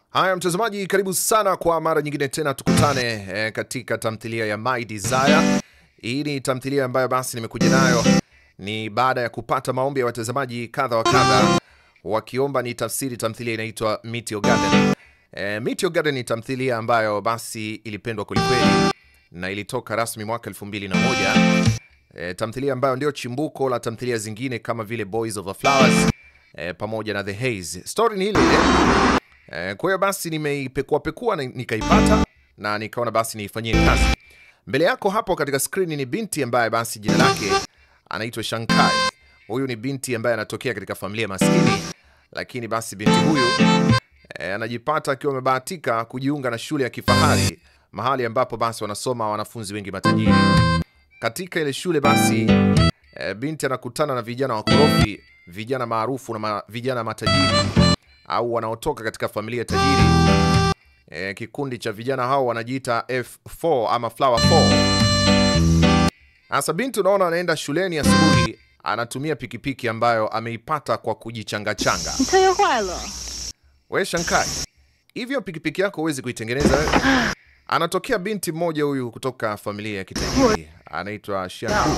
Haya mtazamaji, karibu sana kwa mara nyingine tena tukutane katika tamthilia ya My Desire. Hii ni tamthilia ambayo basi nimekuja nayo ni baada ya kupata maombi ya watazamaji kadha wa kadha wakiomba ni tafsiri tamthilia inaitwa Meteor Garden. Meteor Garden ni tamthilia ambayo basi ilipendwa kwelikweli na ilitoka rasmi mwaka 2001. Tamthilia ambayo ndio chimbuko la tamthilia zingine kama vile Boys of the Flowers pamoja na The Haze. Story ni ile ile. Kwa hiyo basi nimeipekua pekua na nikaipata na nikaona basi niifanyie kazi. Mbele yako hapo katika screen ni binti ambaye basi jina lake anaitwa Shankai. Huyu ni binti ambaye anatokea katika familia maskini, lakini basi binti huyu anajipata akiwa amebahatika kujiunga na shule ya kifahari, mahali ambapo basi wanasoma wanafunzi wengi matajiri. Katika ile shule basi binti anakutana na vijana wakorofi, vijana maarufu na vijana matajiri au wanaotoka katika familia tajiri. Kikundi cha vijana hao wanajiita F4 ama Flower 4. Asa binti unaona anaenda shuleni asubuhi, anatumia pikipiki ambayo ameipata kwa kujichanga-changa. We Shankai, hivyo pikipiki yako huwezi kuitengeneza wewe? Anatokea binti mmoja huyu kutoka familia ya kitajiri, anaitwa Shanku.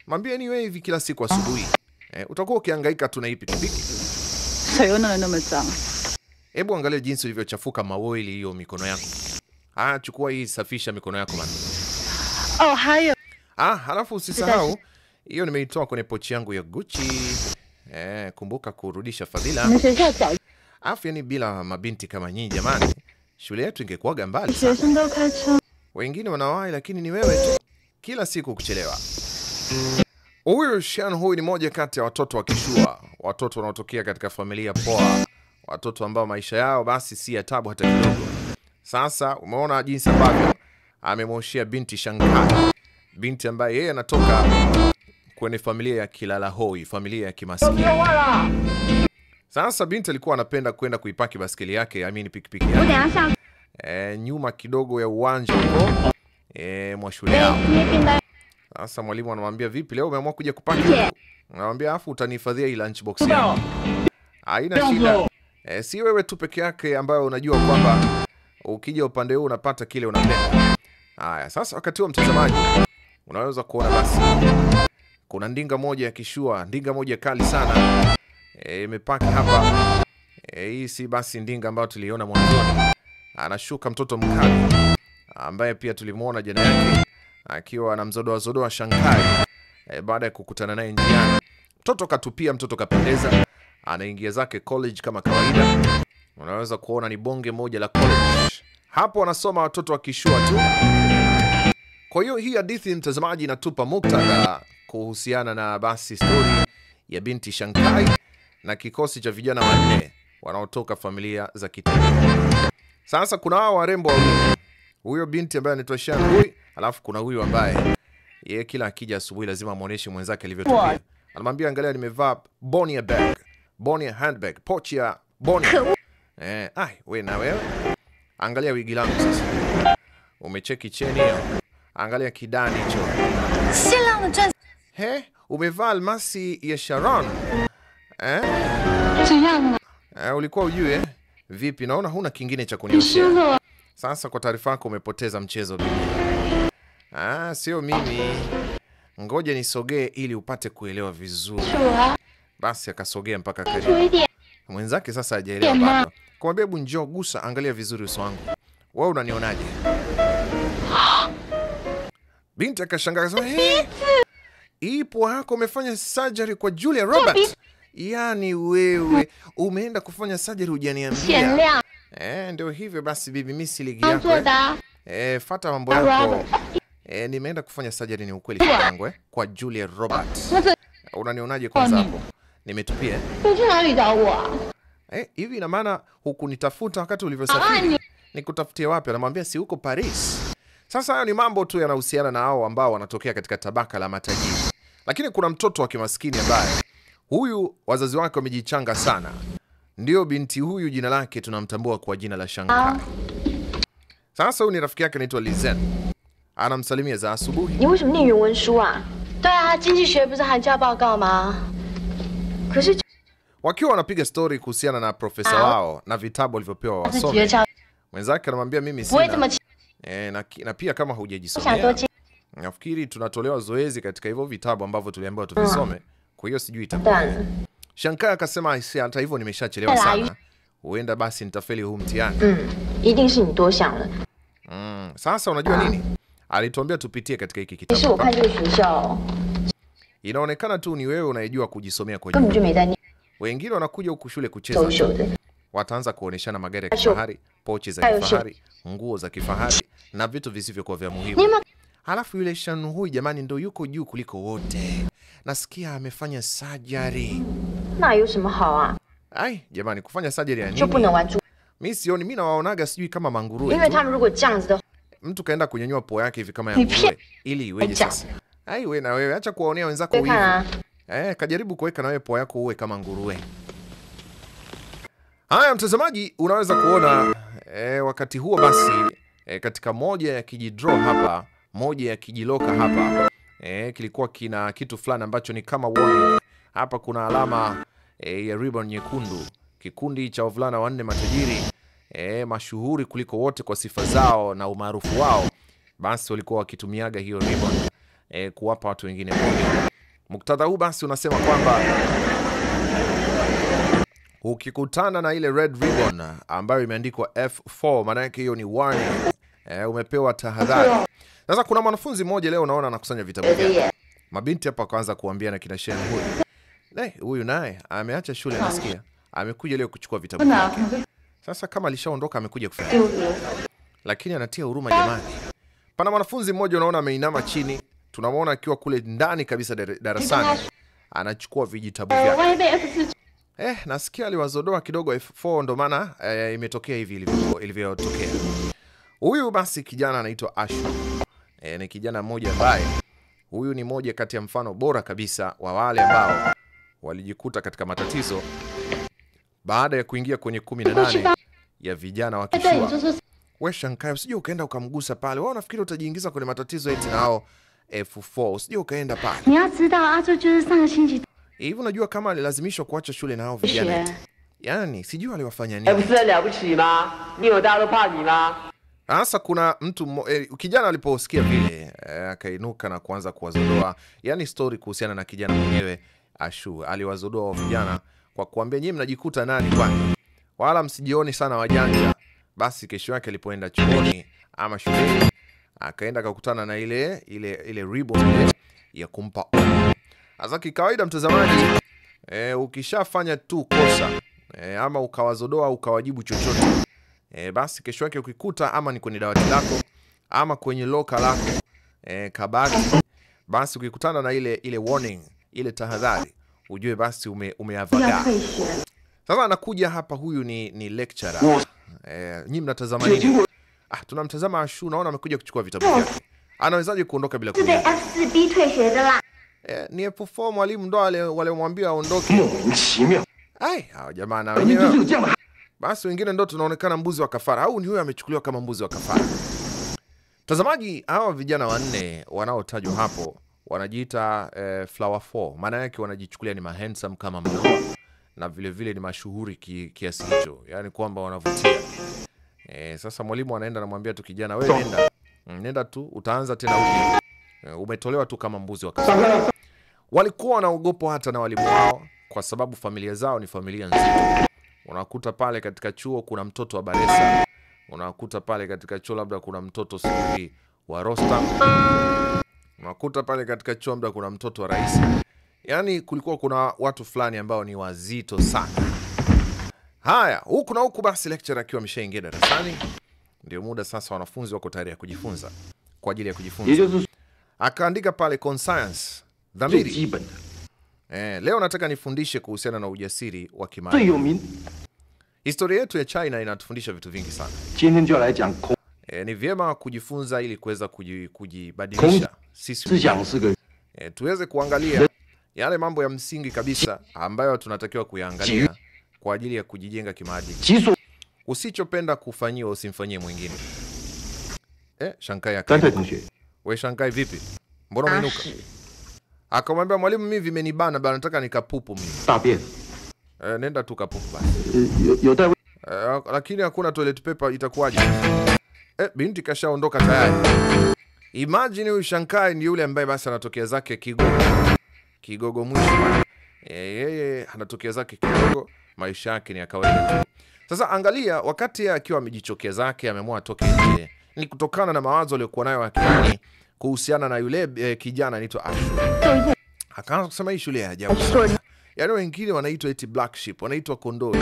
Mwambie ni wewe hivi kila siku asubuhi utakuwa ukihangaika tu na hii pikipiki. Hebu angalia jinsi ulivyochafuka maoili hiyo mikono yako. Ah, chukua hii, safisha mikono yako man. Oh, hayo. Ah, halafu usisahau hiyo nimeitoa kwenye pochi yangu ya Gucci. Kumbuka kurudisha fadhila. Afya ni bila mabinti kama nyinyi jamani. Shule yetu ingekuwaga mbali sana. Wengine wanawahi lakini ni wewe tu kila siku kuchelewa. Huyu Shan huyu ni moja kati ya watoto wa kishua, watoto wanaotokea katika familia poa, watoto ambao maisha yao basi si ya tabu hata kidogo. Sasa umeona jinsi ambavyo amemwoshia binti Shankai, binti ambaye yeye anatoka kwenye familia ya kilalahoi, familia ya kimaskini. Sasa binti alikuwa anapenda kwenda kuipaki baskeli yake, I mean pikipiki yake, nyuma kidogo ya uwanja huko mwa shule yao. Sasa mwalimu anamwambia vipi leo umeamua kuja kupaki? Anamwambia afu utanihifadhia hii lunchbox yako. Haina shida. Si wewe tu peke yake ambayo unajua kwamba ukija upande huu unapata kile unapenda. Haya, sasa wakati huo mtazamaji unaweza kuona basi kuna ndinga moja ya kishua, ndinga moja kali sana imepaki hapa. Hii si basi ndinga ambayo tuliona mwanzoni. Anashuka mtoto mkali ambaye pia tulimuona jana yake akiwa anamzodoa zodoa Shankai baada ya kukutana naye njiani. Mtoto katupia, mtoto kapendeza, anaingia zake college kama kawaida. Unaweza kuona ni bonge moja la college. Hapo wanasoma watoto wa kishua tu. Kwa hiyo hii hadithi mtazamaji inatupa muktadha kuhusiana na basi story ya binti Shankai na kikosi cha vijana wanne wanaotoka familia za kitajiri. Sasa kuna hao warembo wawili. Huyo binti ambaye anaitwa Shankai, alafu kuna huyu ambaye yeye kila akija asubuhi lazima muoneshe mwenzake alivyotupia. Anamwambia angalia nimevaa Bonnier bag, Bonnier handbag, pochi ya Bonnier. Ai wewe na wewe. Angalia wigi langu sasa. Umecheki cheni hiyo. Angalia kidani hicho. He, umevaa almasi ya Sharon. Ulikuwa ujue vipi? Naona huna kingine cha kunioshea. Sasa kwa taarifa yako umepoteza mchezo bibi. Ah, sio mimi. Ngoja nisogee ili upate kuelewa vizuri. Basi akasogea mpaka karibu. Mwenzake sasa hajaelewa bado. Kumwambia hebu njoo gusa, angalia vizuri uso wangu. Wewe unanionaje? Binti akashangaa akasema, "Hey, hii pua yako umefanya surgery kwa Julia Roberts. Yaani wewe umeenda kufanya surgery hujaniambia." Ndio hivyo basi bibi, mimi si ligi yako. Fuata mambo yako. Nimeenda kufanya surgery ni ukweli yangu kwa Julia Roberts. Unanionaje kwanza hapo? Nimetupia. Hivi ina maana hukunitafuta wakati ulivyosafiri? Nikutafutie wapi? Anamwambia si huko Paris. Sasa hayo ni mambo tu yanahusiana na hao ambao wanatokea katika tabaka la matajiri. Lakini kuna mtoto wa kimaskini ambaye huyu wazazi wake wamejichanga sana. Ndio binti huyu jina lake tunamtambua kwa jina la Shankai. Sasa huyu ni rafiki yake anaitwa Lizen. Anamsalimia za asubuhi. Wakiwa wanapiga story kuhusiana na profesa wao na vitabu walivyopewa wasome. Mwenzake anamwambia mimi sina. Na pia kama hujajisomea, nafikiri tunatolewa zoezi katika hivyo vitabu ambavyo tuliambiwa tuvisome. Kwa hiyo sijui itakuwa. Shankai akasema hata hivyo nimeshachelewa sana. Huenda basi nitafeli huu mtihani. Sasa unajua nini? Alituambia tupitie katika hiki kitabu. Inaonekana tu ni wewe unayejua kujisomea kwa juu. Wengine wanakuja huku shule kucheza. Wataanza kuoneshana magari ya kifahari, pochi za kifahari, nguo za kifahari na vitu visivyokuwa vya muhimu. Halafu yule Shanhui jamani ndio yuko juu kuliko wote. Nasikia amefanya surgery. Ai, jamani kufanya surgery ya nini? Mimi sioni, mimi nawaonaga sijui kama manguruwe. Mtu kaenda kunyanyua pua yake hivi kama ya nguruwe ili iweje sasa? Ai wewe na wewe acha kuwaonea wenzako wivu. Kajaribu kuweka na wewe pua yako uwe kama nguruwe. Haya mtazamaji, unaweza kuona wakati huo basi katika moja ya kijidraw hapa, moja ya kijiloka hapa, kilikuwa kina kitu fulani ambacho ni kama warning. Hapa kuna alama ya ribbon nyekundu. Kikundi cha wavulana wanne matajiri mashuhuri kuliko wote kwa sifa zao na umaarufu wao, basi walikuwa wakitumiaga hiyo ribbon kuwapa watu wengine warning. Muktadha huu basi unasema kwamba ukikutana na ile red ribbon ambayo imeandikwa F4, maana yake hiyo ni warning. Umepewa tahadhari. Sasa kuna mwanafunzi mmoja leo naona anakusanya vitabu vyake. Mabinti hapa kaanza kuambia na kina Shen huyu. Huyu naye ameacha shule nasikia. Amekuja leo kuchukua vitabu vyake. Sasa kama alishaondoka amekuja kufanya. Lakini anatia huruma jamani. Pana mwanafunzi mmoja unaona ameinama chini. Tunamuona akiwa kule ndani kabisa darasani. Anachukua vijitabu vyake. Nasikia aliwazodoa kidogo F4 ndo maana imetokea hivi ilivyotokea. Huyu basi kijana anaitwa Ashu. Ni kijana mmoja ambaye huyu ni mmoja kati ya mfano bora kabisa wa wale ambao walijikuta katika matatizo baada ya kuingia kwenye 18 ya vijana wa kishua. Wewe Shankai usije ukaenda ukamgusa pale. Wewe unafikiri utajiingiza kwenye matatizo eti nao F4, usije ukaenda pale. Hivi unajua kama alilazimishwa kuacha shule na hao vijana eti. Yaani sijui aliwafanya nini. Sasa kuna mtu kijana aliposikia vile akainuka na kuanza kuwazodoa. Yaani story kuhusiana na kijana mwenyewe Ashu aliwazodoa vijana kwa kuambia nyinyi mnajikuta nani kwani? Wala msijioni sana wajanja. Basi kesho yake alipoenda chuoni ama shuleni akaenda akakutana na ile ribbon ya kumpa. Sasa kikawaida mtazamaji, ukishafanya tu kosa ama ukawazodoa ukawajibu chochote, basi kesho yake ukikuta ama ni kwenye dawati lako ama kwenye loka lako kabati, basi ukikutana na ile warning, ile tahadhari, ujue basi umeavagaa. Sasa anakuja hapa, huyu ni lecturer. Nyinyi mnatazama nini? Tunamtazama Ashu, naona amekuja kuchukua vitabu vyake. Anawezaje kuondoka bila kuja? Ni F4 mwalimu ndo wale aondoke. Ai, hao jamaa na wenyewe. Basi wengine ndo tunaonekana mbuzi wa kafara. Au ni huyu amechukuliwa kama mbuzi wa kafara. Mtazamaji, hawa vijana wanne wanaotajwa hapo wanajiita Flower 4. Maana yake wanajichukulia ni handsome kama mno na vile vile ni mashuhuri kiasi hicho. Yaani kwamba wanavutia. Sasa mwalimu anaenda anamwambia tu kijana, wewe nenda. Nenda tu utaanza tena upya. Umetolewa tu kama mbuzi wa kafara. Walikuwa wanaogopa hata na walimu wao kwa sababu familia zao ni familia nzito. Unakuta pale katika chuo kuna mtoto wa Baresa. Unakuta pale katika chuo labda kuna mtoto sijui wa Rostam. Unakuta pale katika chuo labda kuna mtoto wa rais. Yaani kulikuwa kuna watu fulani ambao ni wazito sana. Haya, huku na huku basi lecturer akiwa ameshaingia darasani. Ndio muda sasa wanafunzi wako tayari ya kujifunza. Kwa ajili ya kujifunza. Akaandika pale conscience, dhamiri. Leo nataka nifundishe kuhusiana na ujasiri wa kimaadili. Historia yetu ya China inatufundisha vitu vingi sana. Ni vyema kujifunza ili kuweza kujibadilisha sisi. Tuweze kuangalia yale mambo ya msingi kabisa ambayo tunatakiwa kuyaangalia kwa ajili ya kujijenga kimaadili. Usichopenda kufanyiwa usimfanyie mwingine. Shankai akaja. We Shankai vipi? Mbona umeinuka? Akamwambia mwalimu, mimi vimenibana bana, nataka nikapupu mimi. Nenda tu kapupu basi. Lakini hakuna toilet paper, itakuwaje? Binti kashaondoka tayari. Imagine huyu Shankai ni yule ambaye basi anatokea zake kigogo. Kigogo mwisho. Yeye anatokea zake kigogo, maisha yake ni ya kawaida tu. Sasa angalia, wakati yeye akiwa amejichokea zake, ameamua atoke nje. Ni kutokana na mawazo aliyokuwa nayo akilini kuhusiana na yule kijana anaitwa Ashu. Akaanza kusema hii shule ya ajabu sana. Yaani wengine wanaitwa eti black sheep, wanaitwa kondoo,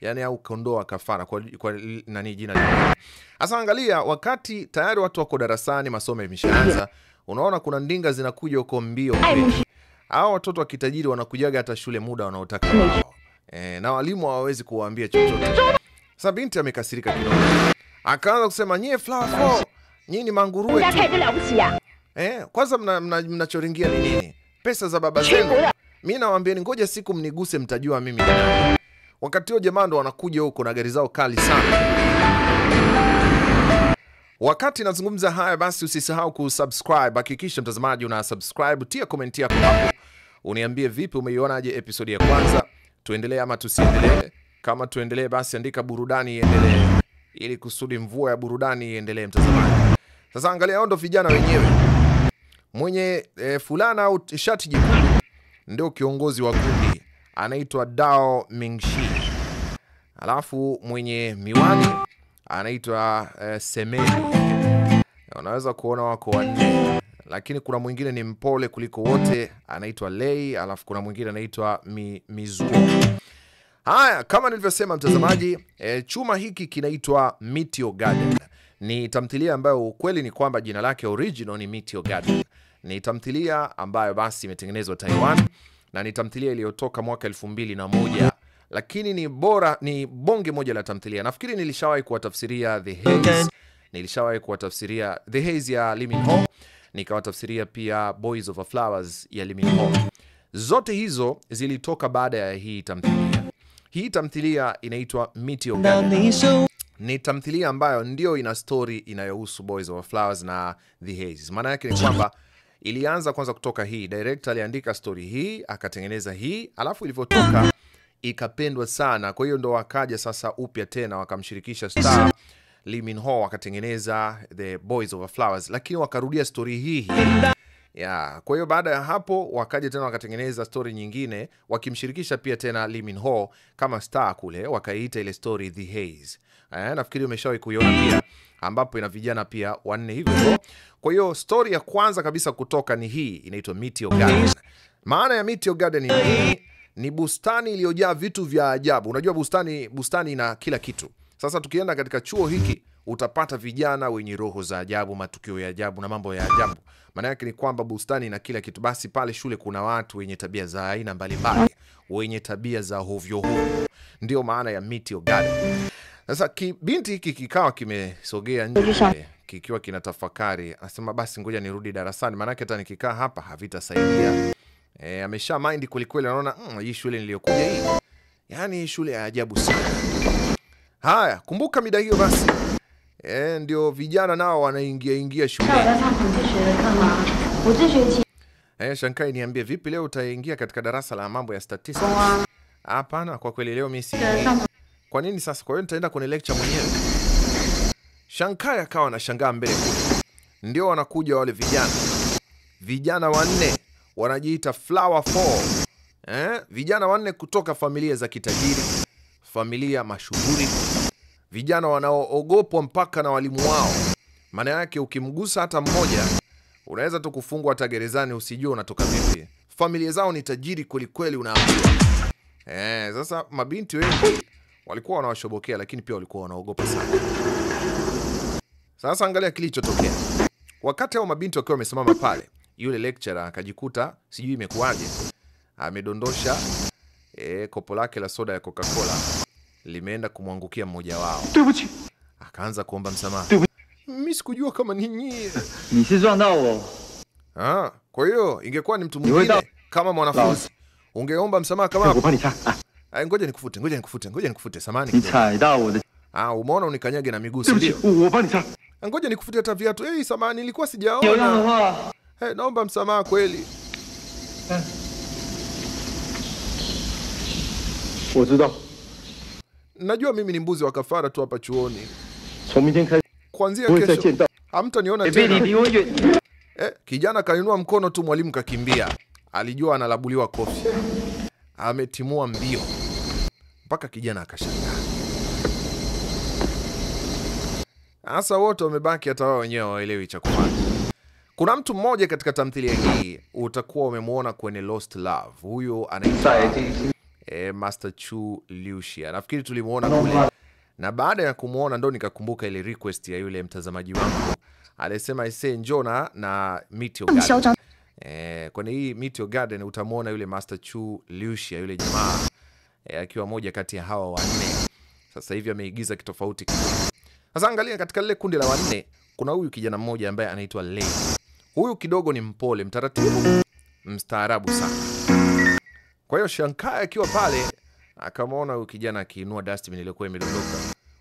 yani au kondoo wa kafara kwa nani jina lingine. Sasa angalia, wakati tayari watu wako darasani, masomo yameshaanza, unaona kuna ndinga zinakuja huko mbio. Hao watoto wa kitajiri wanakujaga hata shule muda wanaotaka wao. Na walimu hawawezi kuwaambia chochote. Sasa binti amekasirika kidogo. Akaanza kusema nyie Flower 4, nyinyi ni manguruwe tu. Kwanza mnachoringia ni nini? Pesa za baba zenu. Mimi nawaambieni ngoja siku mniguse mtajua mimi ni nani. Wakati huo jamaa ndo wanakuja huko na gari zao kali sana. Wakati nazungumza haya basi usisahau kusubscribe. Hakikisha mtazamaji una subscribe, tia comment yako hapo. Uniambie vipi umeionaje episode ya kwanza? Tuendelee ama tusiendelee? Kama tuendelee basi andika burudani iendelee, ili kusudi mvua ya burudani iendelee mtazamaji. Sasa angalia hao ndo vijana wenyewe. Mwenye fulana au shati jekundu ndio kiongozi wa kundi, anaitwa Dao Mingxi. Alafu mwenye miwani anaitwa Semeni. Unaweza kuona wako wanne, lakini kuna mwingine ni mpole kuliko wote anaitwa Lei, alafu kuna mwingine anaitwa Mizuo. Haya, kama nilivyosema mtazamaji, chuma hiki kinaitwa Meteor Garden. Ni tamthilia ambayo ukweli ni kwamba jina lake original ni Meteor Garden. Ni tamthilia ambayo basi imetengenezwa Taiwan na ni tamthilia iliyotoka mwaka 2001, lakini ni bora, ni bonge moja la tamthilia. Nafikiri nilishawahi kuwatafsiria The Haze, nilishawahi kuwatafsiria The Haze ya Lee Min Ho, nikawatafsiria pia Boys Over Flowers ya Lee Min Ho. Zote hizo zilitoka baada ya hii tamthilia. Hii tamthilia inaitwa Meteor Garden. Ni tamthilia ambayo ndio ina story inayohusu Boys Over Flowers na The Haze. Maana yake ni kwamba ilianza kwanza kutoka hii, director aliandika story hii, akatengeneza hii, alafu ilivyotoka ikapendwa sana. Kwa hiyo ndo wakaja sasa upya tena wakamshirikisha star Lee Min Ho, wakatengeneza The Boys Over Flowers, lakini wakarudia story hii. Ya, kwa hiyo baada ya hapo wakaja tena wakatengeneza story nyingine wakimshirikisha pia tena Lee Min Ho kama star kule, wakaiita ile story The Haze. Nafikiri umeshawahi kuiona pia, ambapo ina vijana pia wanne hivyo. Kwa hiyo story ya kwanza kabisa kutoka ni hii, inaitwa Meteor Garden. Maana ya Meteor Garden ni bustani iliyojaa vitu vya ajabu. Unajua bustani ina kila kitu. Sasa tukienda katika chuo hiki utapata vijana wenye roho za ajabu, matukio ya ajabu na mambo ya ajabu. Maana yake ni kwamba bustani ina kila kitu. Basi pale shule kuna watu wenye tabia za aina mbalimbali, wenye tabia za hovyo hovyo. Ndio maana ya Meteor Garden. Sasa binti hiki kikawa kimesogea nje kikiwa kinatafakari, anasema basi ngoja nirudi darasani, maana yake hata nikikaa hapa havitasaidia. Amesha mind kweli kweli, anaona hii shule niliyokuja hii, yani shule ya ajabu sana. Haya, kumbuka mida hiyo basi ndio vijana nao wanaingia ingia shule. Shankai, niambie vipi leo utaingia katika darasa la mambo ya statistics? Hapana, kwa kweli leo mimi si. Kwa nini sasa? Kwa hiyo nitaenda kwenye lecture mwenyewe. Shankai akawa anashangaa mbele kule. Ndio wanakuja wale vijana. Vijana wanne wanajiita Flower 4. Vijana wanne kutoka familia za kitajiri, familia mashuhuri. Vijana wanaoogopwa mpaka na walimu wao. Maana yake ukimgusa hata mmoja unaweza tu kufungwa hata gerezani, usijue unatoka vipi. Familia zao ni tajiri kweli kweli, unaambiwa. Sasa mabinti wengi walikuwa wanawashobokea, lakini pia walikuwa wanaogopa sana. Sasa angalia kilichotokea. Wakati hao mabinti wakiwa wamesimama pale, yule lecturer akajikuta sijui imekuaje, amedondosha kopo lake la soda ya Coca-Cola limeenda kumwangukia mmoja wao. Akaanza kuomba msamaha. Mimi sikujua kama ni nyinyi. Kwa hiyo ingekuwa ni mtu mwingine kama mwanafunzi ungeomba msamaha kama hapo. Ngoja nikufute, ngoja nikufute, ngoja nikufute, samahani kidogo. Umeona unikanyage na miguu, si ndio? Ngoja nikufute hata viatu. Samahani, nilikuwa sijaona. Naomba msamaha kweli. Najua mimi ni mbuzi wa kafara tu hapa chuoni. Kuanzia kesho hamtaniona tena. Kijana kainua mkono tu, mwalimu kakimbia. Alijua analabuliwa kofi. Ametimua mbio mpaka kijana akashangaa. Sasa wote wamebaki hata wao wenyewe hawaelewi cha kufanya. Kuna mtu mmoja katika tamthilia hii utakuwa umemuona kwenye Lost Love. Huyo anaitwa Master Chu Liuxia. Nafikiri tulimuona kule. Na baada ya kumuona ndo nikakumbuka ile request ya yule mtazamaji wangu. Alisema ise njoo na Meteor Garden. Kwenye hii Meteor Garden utamuona yule Master Chu Liuxia, yule jamaa akiwa moja kati ya hawa wanne. Sasa hivi ameigiza kitofauti kidogo. Sasa angalia katika lile kundi la wanne kuna huyu kijana mmoja ambaye anaitwa Lei. Huyu kidogo ni mpole, mtaratibu, mstaarabu sana. Kwa hiyo Shankai akiwa pale akamwona huyu kijana akiinua dustbin iliyokuwa imedondoka.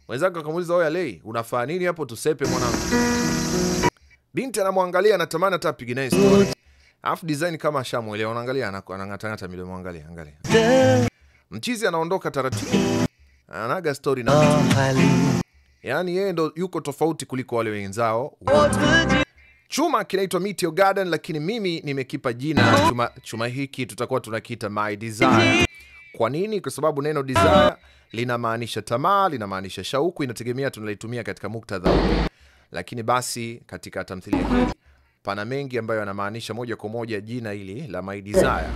Wenzake wakamuuliza, "Oya Lei, unafanya nini hapo? Tusepe mwanangu." Binti anamwangalia anatamani hata apige naye story. Alafu design kama ashamuelewa, anaangalia anangatangata midomo, angalia, angalia. Mchizi anaondoka taratibu. Anaga story na mtu. Yaani yeye ndo yuko tofauti kuliko wale wenzao. Chuma kinaitwa Meteor Garden, lakini mimi nimekipa jina chuma hiki tutakuwa tunakiita My Desire. Kwa nini? Kwa sababu neno desire linamaanisha tamaa, linamaanisha shauku, inategemea tunalitumia katika muktadha upi. Lakini basi katika tamthilia hii pana mengi ambayo yanamaanisha moja kwa moja jina hili la My Desire.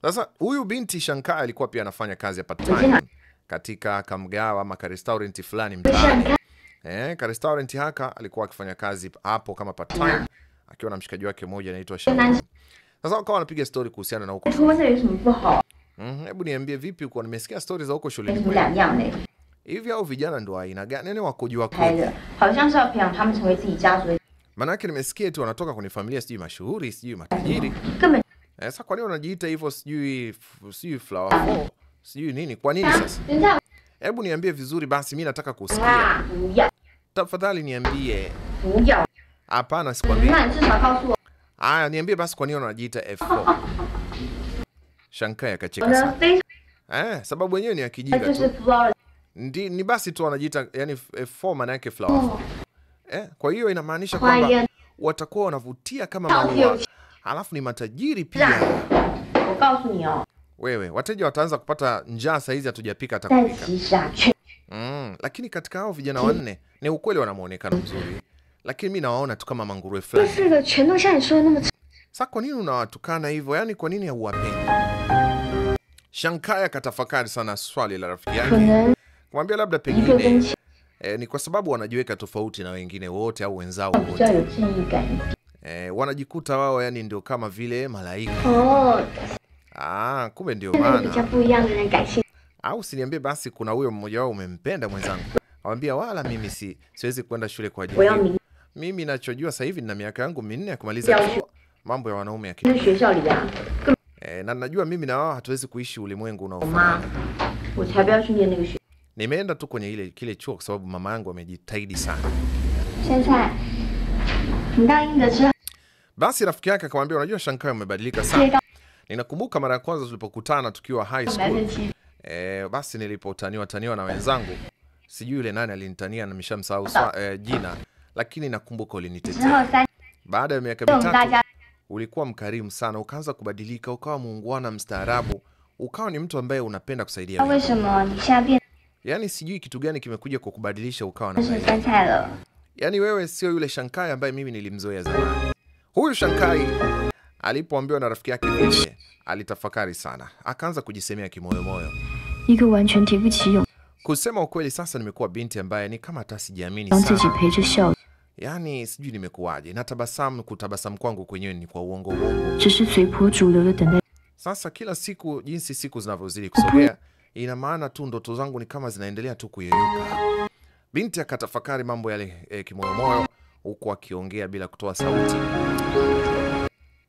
Sasa huyu binti Shankai alikuwa pia anafanya kazi ya part time katika kamgawa ama ka restaurant fulani mtaani. Ka restaurant haka alikuwa akifanya kazi hapo kama part time akiwa na mshikaji wake mmoja anaitwa Shankai. Sasa wakawa wanapiga story kuhusiana na huko. Hebu niambie vipi uko, nimesikia story za huko shuleni kwenu. Hivi hao vijana ndo aina gani? Nani wako wako? Maana yake nimesikia tu wanatoka kwenye familia sijui mashuhuri, sijui matajiri. Sasa kwa nini wanajiita hivyo sijui flower four, sijui nini? Kwa nini sasa? Hebu niambie vizuri basi, mimi nataka kusikia. Tafadhali niambie. Hapana, sikwambii. Aya, niambie basi kwa nini wanajiita F4. Shankai akacheka sana. Sababu wenyewe ni ya kijinga tu. Ni basi tu wanajiita yani F4 maana yake flower. Kwa hiyo inamaanisha kwamba watakuwa wanavutia kama maua. Alafu ni matajiri pia. Wewe, wateja wataanza kupata njaa saa hizi hatujapika hata kupika. Lakini katika hao vijana wanne ni ukweli wana muonekano mzuri. Lakini mimi nawaona tu kama manguruwe fulani. Sasa kwa nini unawatukana hivyo? Yaani kwa nini hauwapendi? Shankai akatafakari sana swali la rafiki yake. Kumwambia labda pengine ni kwa sababu wanajiweka tofauti na wengine wote au wenzao wote. Wanajikuta wao yani ndio kama vile malaika. Kumbe ndio maana. Au usiniambie basi kuna huyo mmoja wao umempenda mwenzangu. Anambia wala mimi siwezi kwenda shule kwa ajili hiyo. Mimi ninachojua sasa hivi nina miaka yangu 4 ya kumaliza chuo. Mambo ya wanaume ya kitu. Na najua mimi na wao hatuwezi kuishi ulimwengu unaofanana. Nimeenda tu kwenye kile chuo kwa sababu mama yangu amejitahidi sana. Basi rafiki yake akamwambia, unajua Shankai umebadilika sana. Ninakumbuka mara ya kwanza tulipokutana tukiwa high school. Basi nilipotaniwa taniwa na wenzangu. Sijui yule nani alinitania na nimeshamsahau jina, lakini nakumbuka ulinitetea. Baada ya miaka 3 ulikuwa mkarimu sana, ukaanza kubadilika, ukawa muungwana mstaarabu, ukawa ni mtu ambaye unapenda kusaidia wengine. Yaani sijui kitu gani kimekuja kukubadilisha ukawa namna hiyo. Yaani wewe sio yule Shankai ambaye mimi nilimzoea zamani. Huyu Shankai alipoambiwa na rafiki yake vile, alitafakari sana. Akaanza kujisemea kimoyomoyo. Kusema ukweli sasa nimekuwa binti ambaye ni kama hata sijiamini sana. Yaani sijui nimekuwaje. Na tabasamu, kutabasamu kwangu kwenyewe ni kwa uongo uongo. Sasa kila siku jinsi siku zinavyozidi kusogea, ina maana tu ndoto zangu ni kama zinaendelea tu kuyeyuka. Binti akatafakari mambo yale kimoyomoyo huku akiongea bila kutoa sauti.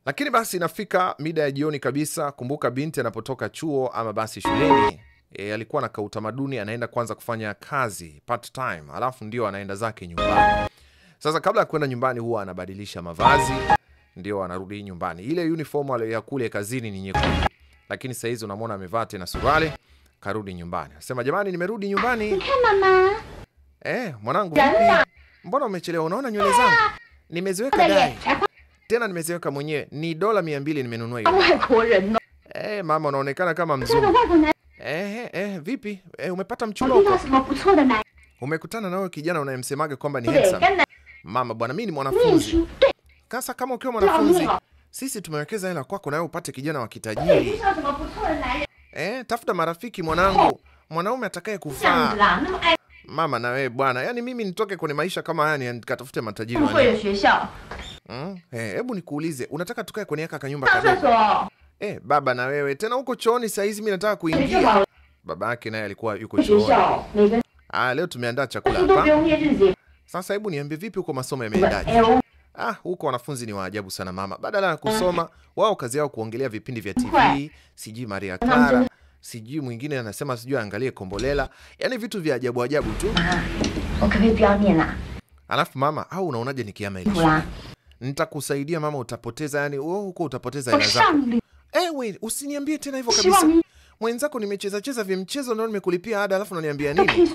Lakini basi inafika mida ya jioni kabisa. Kumbuka binti anapotoka chuo ama basi shuleni, alikuwa na kautamaduni, anaenda kwanza kufanya kazi part time, alafu ndio anaenda zake nyumbani. Sasa kabla ya kwenda nyumbani huwa anabadilisha mavazi, ndio anarudi nyumbani. Ile uniform aliyoya kule kazini ni nyekundu, lakini sasa hizi unamwona amevaa tena suruali. Karudi nyumbani. Sema jamani, nimerudi nyumbani. Mwanangu vipi? Mbona umechelewa? Unaona nywele zangu? Nimeziweka dai. Tena nimeziweka mwenyewe. Ni $200 nimenunua hiyo. Mama unaonekana kama mzungu. Vipi? Umepata mchumba huko? Umekutana na wewe kijana unayemsemaga kwamba ni handsome. Mama bwana, mimi ni mwanafunzi. Sasa kama ukiwa mwanafunzi, sisi tumewekeza hela kwako na wewe upate kijana wa kitajiri. Tafuta marafiki mwanangu. Mwanaume atakaye kufaa. Mama na wewe bwana, yani mimi nitoke kwenye maisha kama haya nikatafute matajiri wa nini? Hebu nikuulize, unataka tukae kwenye yaka kanyumba kadogo? Baba na wewe tena huko chooni saa hizi mimi nataka kuingia. Babake naye alikuwa yuko chooni. Leo tumeandaa chakula hapa. Sasa hebu niambie vipi huko masomo yameendaje? Huko wanafunzi ni waajabu sana mama. Badala ya kusoma, wao kazi yao kuongelea vipindi vya TV, sijui Maria Clara, sijui mwingine anasema sijui angalie Kombolela. Yaani vitu vya ajabu ajabu tu. Alafu mama, au unaonaje nikiama ile? Nitakusaidia mama, utapoteza yani wewe huko utapoteza hela zako. Wewe usiniambie tena hivyo kabisa. Mwenzako nimecheza cheza vimchezo ndio nimekulipia ada alafu unaniambia nini?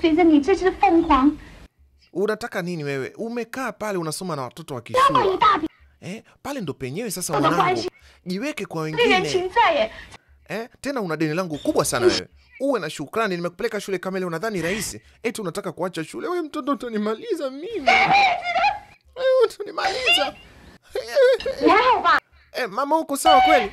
Unataka nini wewe? Umekaa pale unasoma na watoto wa kishua. Pale ndo penyewe sasa mwanangu. Jiweke kwa wengine. Tena una deni langu kubwa sana wewe. Uwe na shukrani, nimekupeleka shule kamili unadhani rahisi. Eti unataka kuacha shule. Wewe mtoto utanimaliza mimi. Wewe utanimaliza. Mama uko sawa kweli?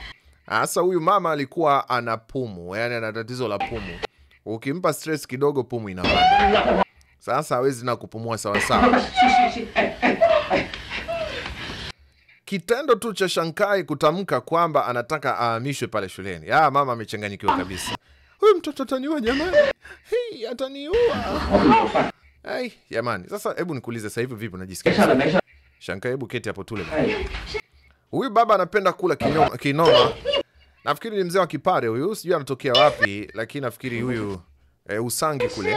Sasa huyu mama alikuwa ana pumu, yani ana tatizo la pumu. Ukimpa stress kidogo pumu inapanda. Sasa hawezi na kupumua sawa sawa. Kitendo tu cha Shankai kutamka kwamba anataka ahamishwe pale shuleni. Mama amechanganyikiwa kabisa. Huyu mtoto ataniua jamani. Hei, ataniua. Ai, jamani. Sasa hebu nikuulize sasa hivi vipi unajisikia? Shankai hebu keti hapo tule. Huyu baba anapenda kula kinoma. Nafikiri ni mzee wa kipare huyu, sijui anatokea wapi, lakini nafikiri huyu Usangi kule.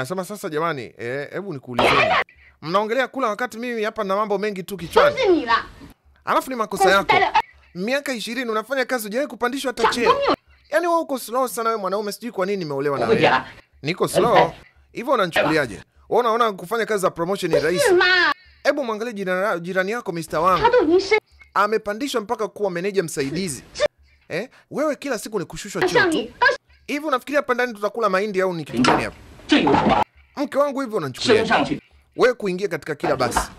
Sema sasa jamani, hebu nikuulizeni. Mnaongelea kula wakati mimi hapa na mambo mengi tu kichwani. Alafu ni makosa yako. Miaka 20 unafanya kazi hujawahi kupandishwa hata cheo. Yaani wewe uko slow sana wewe mwanaume, sijui kwa nini nimeolewa na wewe. Niko slow. Hivyo unanichukuliaje? Wewe unaona kufanya kazi za promotion ni rahisi? Hebu mwangalie jirani yako Mr. Wang. Amepandishwa mpaka kuwa meneja msaidizi. Wewe kila siku ni kushushwa cheo tu. Hivi unafikiria hapa ndani tutakula mahindi au ni kitu gani hapa? Mke wangu hivyo unanichukulia. Wewe kuingia katika kila basi.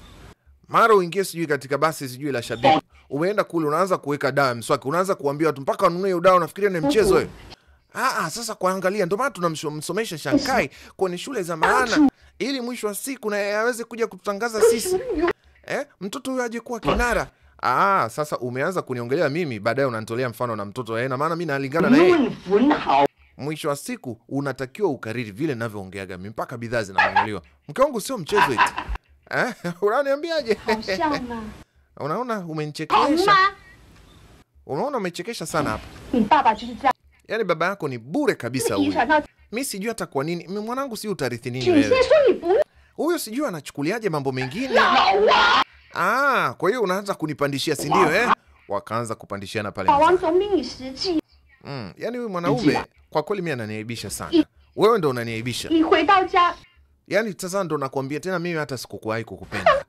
Mara uingie sijui katika basi sijui la shabiki. Umeenda kule unaanza kuweka dawa mswaki, unaanza kuambia watu mpaka wanunue hiyo dawa, unafikiria ni mchezo wewe. Sasa kuangalia ndio maana tunamsomesha Shankai kwenye shule za maana ili mwisho wa siku na aweze kuja kututangaza sisi. Mtoto huyo aje kuwa kinara. Sasa umeanza kuniongelea mimi, baadaye unanitolea mfano na mtoto na maana mimi nalingana na yeye. Mwisho wa siku unatakiwa ukariri vile ninavyoongeaga mimi mpaka bidhaa zinanunuliwa. Mke wangu sio mchezo eti. Unaniambiaje? Unaona umenichekesha. Unaona umechekesha sana hapa. Yaani baba yako ni bure kabisa huyu. Mimi sijui hata kwa nini. Mimi mwanangu si utarithi nini wewe. Huyo sijui anachukuliaje mambo mengine. Kwa hiyo unaanza kunipandishia si ndio Wakaanza kupandishiana pale. Yaani huyu mwanaume kwa kweli mimi ananiaibisha sana. Wewe ndio unaniaibisha. Yaani sasa ndo nakwambia tena mimi hata sikukuwahi kukupenda.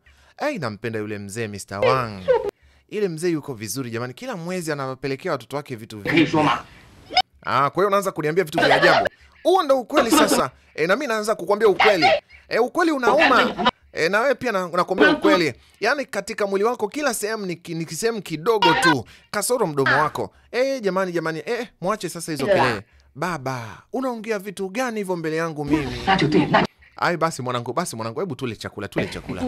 Nampenda yule mzee Mr. Wang. Ile mzee yuko vizuri jamani, kila mwezi anawapelekea watoto wake vitu vingi. Kwa hiyo unaanza kuniambia vitu vya ajabu. Huo ndo ukweli sasa. Na mimi naanza kukwambia ukweli. Ukweli unauma. Na wewe pia nakwambia ukweli. Yaani katika mwili wako kila sehemu ni sehemu kidogo tu, kasoro mdomo wako. Jamani jamani, mwache sasa hizo kelele. Baba, unaongea vitu gani hivyo mbele yangu mimi? Ai basi mwanangu, hebu tule chakula, tule chakula.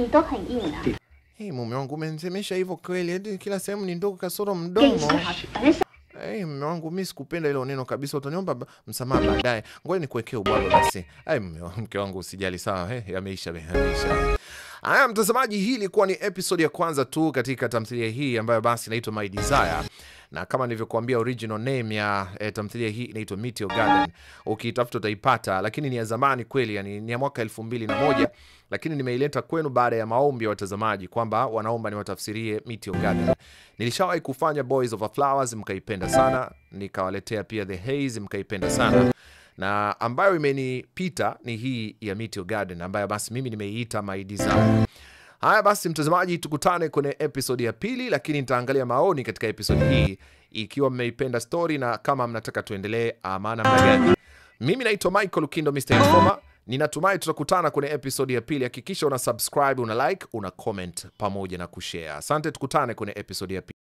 Mume wangu umenisemesha hivyo kweli, kila sehemu ni ndogo kasoro mdomo. Mume wangu mimi sikupenda hilo neno kabisa, utaniomba msamaha baadaye. Ngoja nikuwekee ubwabwa basi. Mke wangu usijali sawa, yameisha, yameisha. Haya mtazamaji, hii ilikuwa ni episode ya kwanza tu katika tamthilia hii ambayo basi inaitwa My Desire. Na kama nilivyokuambia, original name ya tamthilia hii inaitwa Meteor Garden. Ukiitafuta utaipata, lakini ni ya zamani kweli, yani ni ya mwaka 2001, lakini nimeileta kwenu baada ya maombi ya watazamaji kwamba wanaomba niwatafsirie Meteor Garden. Nilishawahi kufanya Boys Over Flowers, mkaipenda sana, nikawaletea pia The Haze, mkaipenda sana. Na ambayo imenipita ni hii ya Meteor Garden, ambayo basi mimi nimeiita My Desire. Haya basi mtazamaji, tukutane kwenye episode ya pili, lakini nitaangalia maoni katika episode hii ikiwa mmeipenda story na kama mnataka tuendelee ama namna gani. Mimi naitwa Michael Lukindo, Mr. Informer. Ninatumai tutakutana kwenye episode ya pili. Hakikisha una subscribe, una like, una comment pamoja na kushare. Asante, tukutane kwenye episode ya pili.